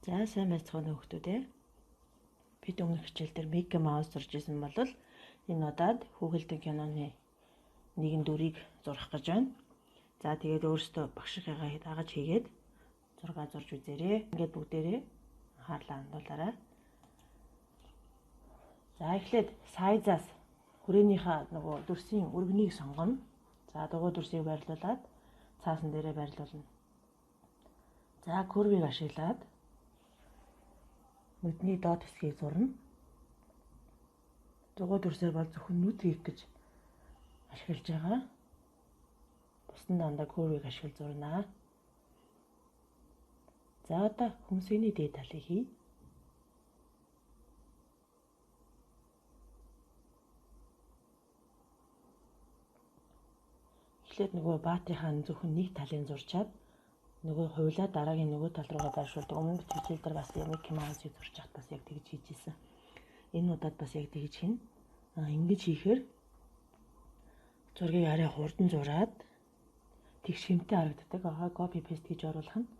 За сайн байцгаана хүүхдүүд ээ. Бид өмнөх хичээл дээр Микки Маус зурж исэн бол энэ удаад хүүхэлдэйн киноны нэгэн дүрийг зурах гэж байна. За тэгээд өөрсдөө багшийнхаа дагаж хийгээд зураг зурж үзээрэй. Ингээд бүгдээрээ анхаарлаа хандуулаарай. За эхлээд size-аас хүрээнийхээ нөгөө дүрсийн өргөнийг сонгоно. За дугуй дүрсийг байрлуулад цаасан дээрээ байрлуулна. За curve-ийг ашиглаад нүдний доод хэсгийг зурна. Дугуй дүрсээр бол зөвхөн нүд хийх гэж ашиглаж байгаа. Бусад нь дандаа curve-ийг ашиглаж зурна. За одоо хөмсгний дээд талыг хий. Эхлээд нөгөө баатрынхаа зөвхөн нэг талыг зурчаад нөгөө хувилаа дараагийн нөгөө тал руугаа байршуулдаг. Өмнө хичээл дээр бас Микки Маусыг зурж байхад бас яг тэгж хийж исэн. Энэ удаад бас яг тэгж хийнэ. Ингэж хийхээр зургийг арай хурдан зураад тэгш хэмтэй харагддаг. Copy paste хийж оруулах нь.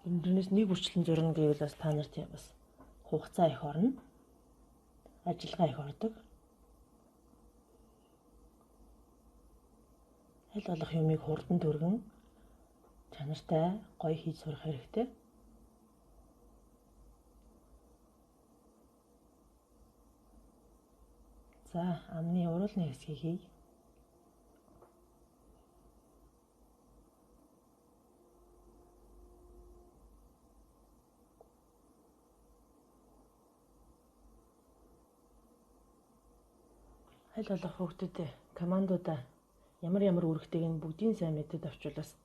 Тэрнээс нэг бүрчлэн зурна гэвэл бас та нарт бас хугацаа их орно. Ажиллагаа их ордог. Аль болох юмыг хурдан түргэн чанартай гоё хийж сурах хэрэгтэй. За амны уруулны хэсгийг хий. Аль болох хүүхдүүдэд командуудаа ямар ямар үүрэгтэйг нь бүгдийн сайн мэдээд авчвал бас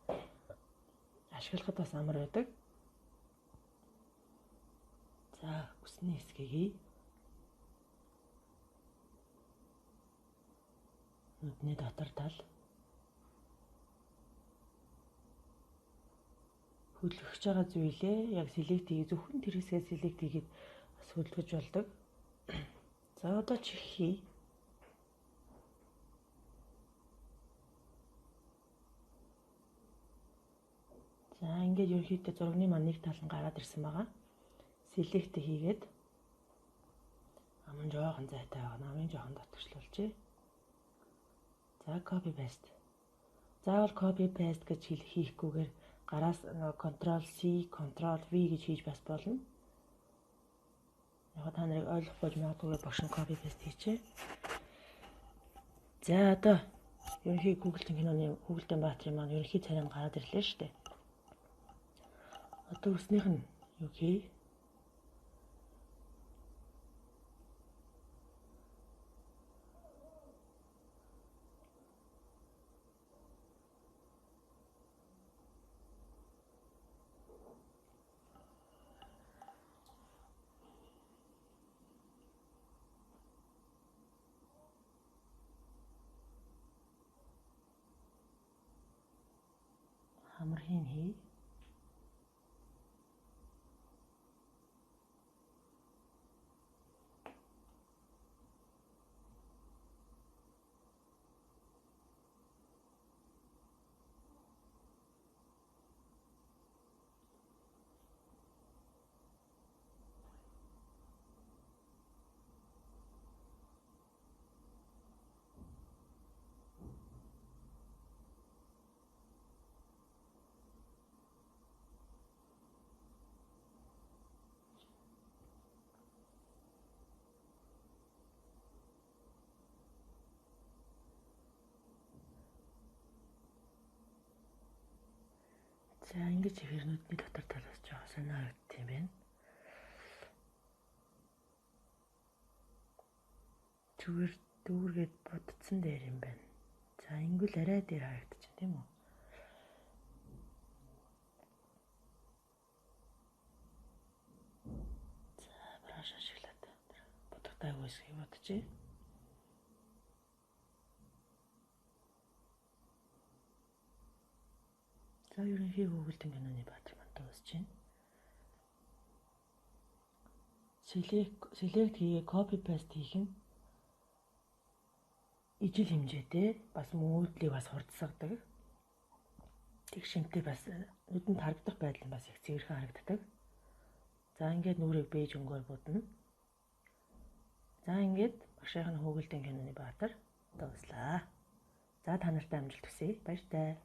ашиглахад бас амар байдаг. За үсний хэсгийг хий. Нүдний дотор тал. Хөдөлгөж байгаа зүйлээ яг select хийгээ зөвхөн тэр хэсгээ select хийгээд бас хөдөлгөж болдог. За одоо чих хий. За ингээд ерөнхийдөө зургийн маань нэг тал нь гараад ирсэн байгаа. Select хийгээд ам нь жоохон зайтай байгаа. Намын жоохон дотгошлуулжээ. За copy paste. Заавал copy paste гэж хийхгүйгээр гараас Ctrl C, Ctrl V гэж хийж бас болно. Яг та нарыг ойлгохгүй магадгүй багш нь copy paste хийчээ. За одоо ерөнхий Google-ийн киноны Google-ийн баатрын маань ерөнхий царай нь гараад ирлээ шүү дээ. Одоо үснийх нь юу хий? Хамархийн хий. За ингэж ихээр нүдний дотор талаас жоохон сонио харагддаг юм байна. Зүгээр дүүргээд будцсан дээр юм байна. За ингэвэл арай дээр харагдчих тийм үү? За браш ашиглаад будагтаагүй хэсгийг будчихъя. За ерөнхий хүүхэлдэйн киноны баатар маань дуусч байна. Select хийгээ copy paste хийх нь ижил хэмжээтэй бас мөөдлийг бас хурдсагдаг. Тэг шимтэй бас Нүдэнд харагдах байдал нь бас их цэвэрхэн харагддаг. За, ингээд нүрийг бэж өнгөөр будна. За, ингээд багшийн хүүгэлдэн киноны Баатар дууслаа. За, та нартай амжилт хүсье. Баяртай.